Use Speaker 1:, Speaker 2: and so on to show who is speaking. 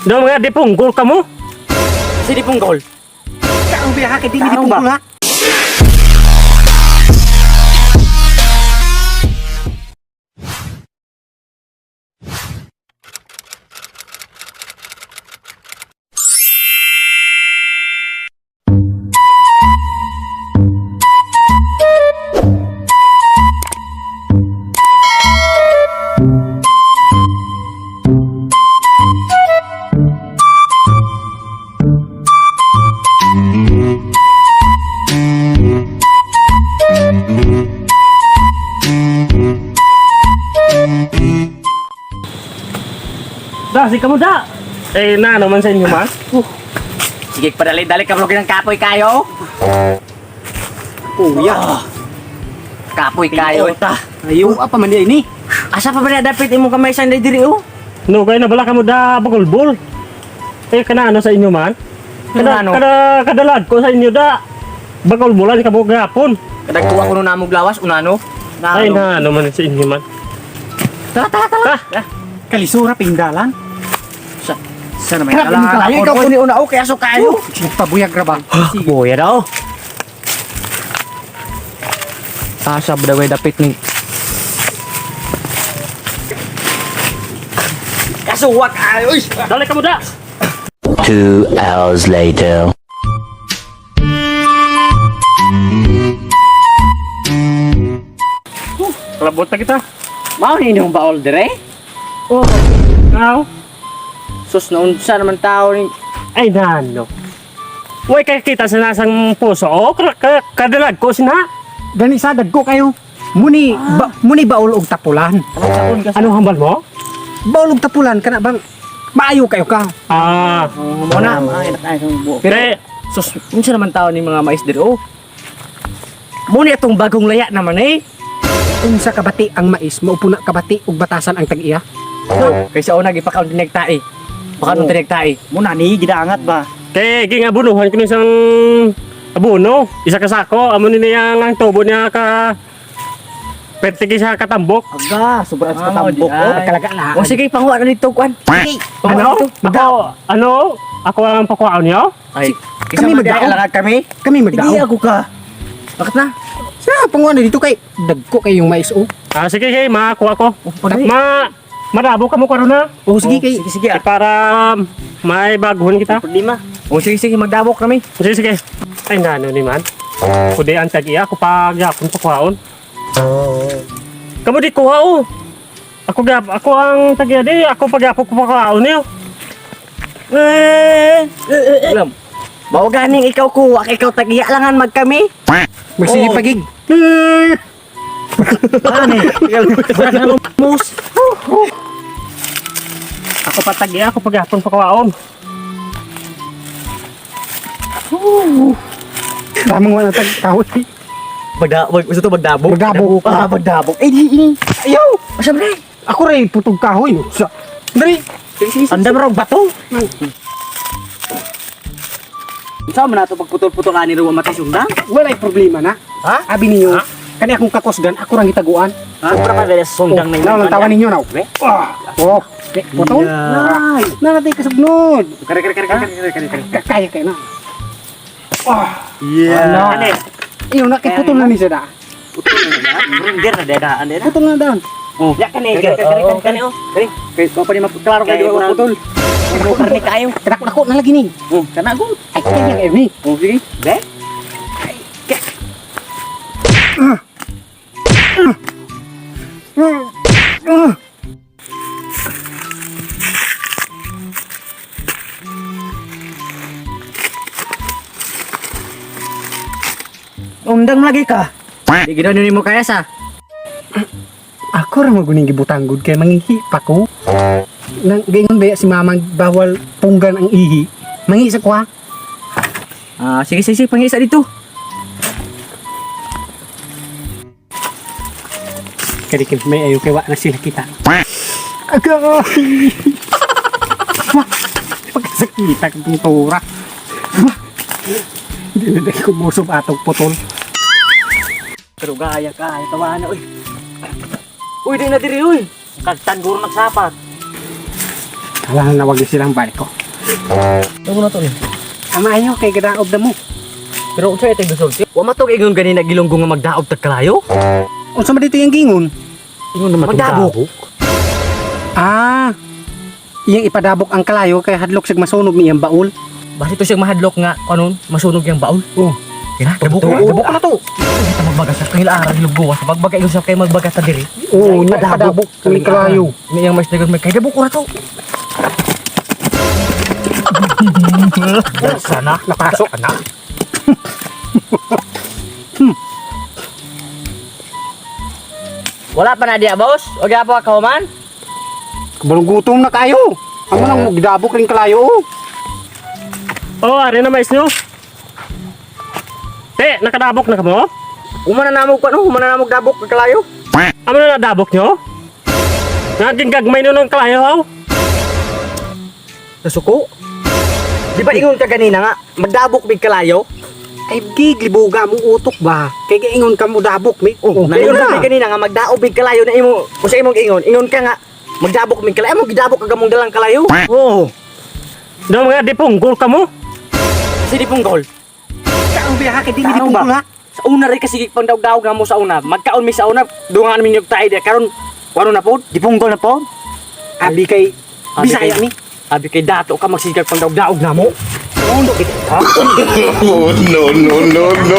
Speaker 1: Do mga dipunggol ka mo.
Speaker 2: Si Dipunggol.
Speaker 3: Kaang biya ka kay di mi
Speaker 2: Kaang ba?
Speaker 3: dipungkol ha.
Speaker 1: Da, si kamo da. Eh, na naman sa inyo man.
Speaker 2: Sige, padali-dali ka ng kapoy kayo.
Speaker 3: Kuya.
Speaker 2: Kapoy kayo.
Speaker 3: Ayo apa man di ini?
Speaker 2: Asa pa ba na dapat imong kamay sa diri oh?
Speaker 1: No, kay na bala kamo da bagulbol. Eh, kana ano sa inyo man? Kada,
Speaker 2: Ano?
Speaker 1: kada, kadalag ko sa inyo da. Bagulbolan ka mo gapon.
Speaker 2: Kadagtuwa ko no namog lawas unano.
Speaker 1: Ay, na ano man sa inyo man.
Speaker 2: Tara, tara, tara.
Speaker 1: Ah,
Speaker 3: Kalisura pingdalan.
Speaker 2: Sa sa naman
Speaker 3: Grabe ni kalayo,
Speaker 2: Ikaw
Speaker 3: ikaw
Speaker 2: kuni una oh, kaya so kayo.
Speaker 3: Pabuyag ra ba?
Speaker 2: Boya daw. Asa ba daw dapit ni? Kasuwak ayo. Uy.
Speaker 1: Dali kamo da.
Speaker 4: 2 hours later.
Speaker 1: Kalabot na kita.
Speaker 2: Mao ni inyong baol dire?
Speaker 1: Oh. Now.
Speaker 2: Sus na unsa naman tao ni.
Speaker 1: Ay, nano. Uy, kay kita sa nasang puso. Oh, kadalag ko sina.
Speaker 3: Gani sa dagko kayo. Muni ba, muni baol og tapulan.
Speaker 1: Ano hambal mo?
Speaker 3: Baol og tapulan kana bang maayo kayo ka.
Speaker 1: Ah,
Speaker 2: Mo na.
Speaker 1: pero
Speaker 2: Sus, unsa naman tao ni mga mais dire oh? Mo ni atong bagong laya naman eh.
Speaker 3: Unsa kabati ang mais, maupo na kabati og batasan ang tag-iya.
Speaker 2: No, kaysa una gipakaon tinagtae. Baka nung tinagtae.
Speaker 5: Mo na ni gidangat ba?
Speaker 1: kay gingabunuhan ko ni isang abono, isa ka sako, amo ni niya ang tubo niya ka pertigi sa katambok.
Speaker 5: Aga, sobrang sa
Speaker 2: Ah,
Speaker 5: katambok.
Speaker 2: di ay.
Speaker 5: Oh.
Speaker 3: Kalaga la.
Speaker 2: O sige, panguha na dito kuan.
Speaker 1: Ano? Ako, ano? Ako ang pakuhaan niyo?
Speaker 2: Ay,
Speaker 3: Kami magdao.
Speaker 2: Alangag kami.
Speaker 3: Kami
Speaker 5: Hindi
Speaker 3: magdao.
Speaker 5: ako ka.
Speaker 2: Bakit na?
Speaker 3: Sa panguha na dito kay dagko kayo yung mais oh.
Speaker 1: Ah, sige, sige, makakuha ko. Ma, marabo ka mo karon na.
Speaker 3: Oh sige kay
Speaker 5: Sige, sige.
Speaker 1: Eh, para may baguhon kita.
Speaker 5: Problema.
Speaker 2: O sige, sige, magdabok kami.
Speaker 1: Sige, sige. Ay, nano ni man. Kundi ang tag-iya, ako pag yapon pakuhaon. Kamu di kuha oh. Ako gap, ako ang tag-iya di, ako pag yapon ko pakuhaon niyo.
Speaker 2: Alam. Mao ganing ikaw kuha, ikaw tagiya langan magkami.
Speaker 3: magsige pagig.
Speaker 5: Ani.
Speaker 2: Mus.
Speaker 1: Ako pa tag-iya, ako pag yapon pakuhaon.
Speaker 3: Tamang wala tag kahoy.
Speaker 2: Magdabok, gusto to magdabok.
Speaker 3: Magdabok.
Speaker 5: Ah, magdabok. Eh, di ini.
Speaker 3: Ayaw.
Speaker 2: Asa ba?
Speaker 3: Ako rin putog kahoy. Sa Dali.
Speaker 2: Andam raw bato.
Speaker 5: Unsa man nato pagputol-putol ani ruwa matay sundang?
Speaker 3: Walay problema na.
Speaker 5: Ha?
Speaker 3: Abi ninyo, kani akong kakosgan, ako rang gitaguan.
Speaker 5: Ha? Sobra pa dali sa sundang na
Speaker 3: Naw,
Speaker 5: yun.
Speaker 3: nang tawa ninyo naw. Ah, oh, okay, putol.
Speaker 5: Ay.
Speaker 3: Na natin kasugnod.
Speaker 5: Kare kare kare kare kare kare kare.
Speaker 3: Kaya kayo na. Ah,
Speaker 5: Yeah.
Speaker 1: Ano?
Speaker 3: iyo na kay putol na ni siya da.
Speaker 5: Putol na na. Runder na dada ande na.
Speaker 3: Putol na down.
Speaker 5: Oh. Ya kani kare kare kare kare oh. Kare. Kay ko pa ni maklaro kay di ba putol. Ano karne kayo?
Speaker 3: Kadako dako na lagi ni.
Speaker 5: Oh, kana go.
Speaker 3: Ay kaya kayo ni.
Speaker 5: Oh, sige. Be.
Speaker 3: Ah,
Speaker 2: Undang lagi ka. Di gid nimo kaya sa.
Speaker 3: Ako ra maguning gibutang gud kay mangihi pa ko. Nang gaingon ba si mamang bawal punggan ang ihi. Mangi sa kuha.
Speaker 2: Ah, sige sige, sige pangisa dito.
Speaker 3: Kadi kay may ayo kay wa na sila kita. Agay. Wah, pagkasakita kang tura. Wah, Di na dahil kumusob atong putol.
Speaker 5: Pero gaya ka, ay tawa na oy. Uy, di na diri oy. Kagtan guro nagsapat.
Speaker 3: Wala na wag silang barko.
Speaker 2: Ano na to ni?
Speaker 3: Amayo kay gadaob na mo.
Speaker 2: Pero unsa itong gisulti? Wa matog ingon ganina gilonggo nga magdaob tag kalayo.
Speaker 3: Unsa man dito yung gingon?
Speaker 1: Ingon naman itong
Speaker 2: Magdabok.
Speaker 1: dabok.
Speaker 3: Ah. Iyang ipadabok ang kalayo kay hadlok sig masunog ni iyang baul.
Speaker 2: Basi to siyang mahadlok nga kanon masunog yung baul.
Speaker 3: Oh.
Speaker 2: Kina, dabok na, dabok na to. Kita magbagas sa kay ara gilonggo sa bagbaga ingon sa kay magbagas ta diri.
Speaker 3: Oo, nya ipadabok ang kalayo.
Speaker 2: May iyang mais dagon may kay dabok ko na to. Sana
Speaker 3: Napasok
Speaker 2: na. Wala pa na diya, boss. O gyapon ka man.
Speaker 3: Kabalong gutom na kayo. Amo nang gidabok ring kalayo. Oh.
Speaker 1: Oh, ari na mais nyo. Te, nakadabok na kamo?
Speaker 5: Umana na mo ano, umana na mo dabok kay kalayo.
Speaker 1: Amo na nadabok nyo? Naging gagmay nyo ng kalayo, haw?
Speaker 5: Nasuko. Di ba ingon ka ganina nga magdabok mig kalayo?
Speaker 3: Ay giglibuga mo utok ba? Kay giingon ka mo dabok mi. Oh,
Speaker 5: Ingon ka ganina nga magdaob mig kalayo na imo. Kung sa imong ingon, ingon ka nga magdabok mig kalayo, mo gidabok ka gamong dalang kalayo.
Speaker 3: Oh.
Speaker 1: Daw mga dipunggol ka mo?
Speaker 2: Kasi di pong gol.
Speaker 3: Kaon biya kay dili
Speaker 5: Kaon
Speaker 3: di
Speaker 5: ba?
Speaker 3: pungkol ha.
Speaker 5: Sa una rin kasi pang daog nga mo sa una. Magkaon mi sa una, dungan mi nyug tayo di karon. Kuno na po? Dipunggol na po.
Speaker 3: Abi kay
Speaker 5: Abi
Speaker 3: Bisaya
Speaker 5: kay-
Speaker 3: mi.
Speaker 5: Abi kay dato ka magsigag pang daog na mo.
Speaker 6: Oh, no, no, no, no.